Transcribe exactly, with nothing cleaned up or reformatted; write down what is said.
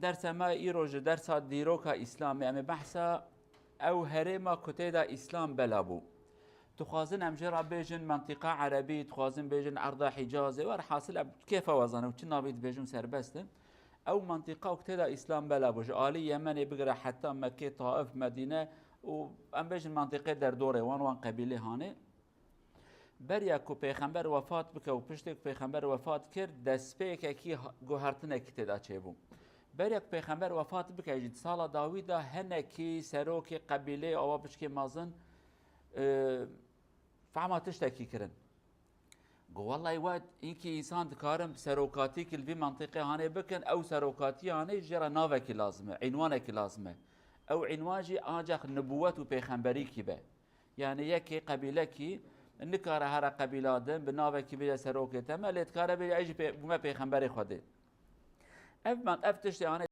Dersa me îro ji dersa dîroka Îslamê, em ê behsa ew herêma ku tê de Îslam bela bû. Dixwazin em jê re bêjin mentiqa erebî, dixwazin bêjin erda Hicazê, werhasil em kêfa we zanin, çi navî dibêjin serbest in. Ew mentiqa ku tê de Îslam bela bû, ji alî Yemenê bigire heta Mekkê, Taif, Medîne û em bêjin mentiqê derdorê wan, wan qebîlê hanê. Beriya ku Pêxember wefat bike û piştê ku Pêxember wefat kir, destpêkekî ha-, guhertinekî tê de çêbû. Beriya ku Pêxember wefat bike jî, di sala dawî de hinekî serokê qebîlê awa piçkê mezin, e, fehma tiştekî kirin. Got, "Wellahî we înkî însan dikarin serokatîkî li vî mentiqê hanê bikin, ew serokatî hanê jê re navekî lazim e, înwanekî lazim e. Ew înwan jî ancax nibûwet û pêxemberîkî be." Yani yekê qebîlekî nikare here qebîla din bi navekî bêje serokê te me, lê dikare bêje, "Ez jî pê-, bûme pêxemberê Xwedê." Ev men-, ev tiştê hanê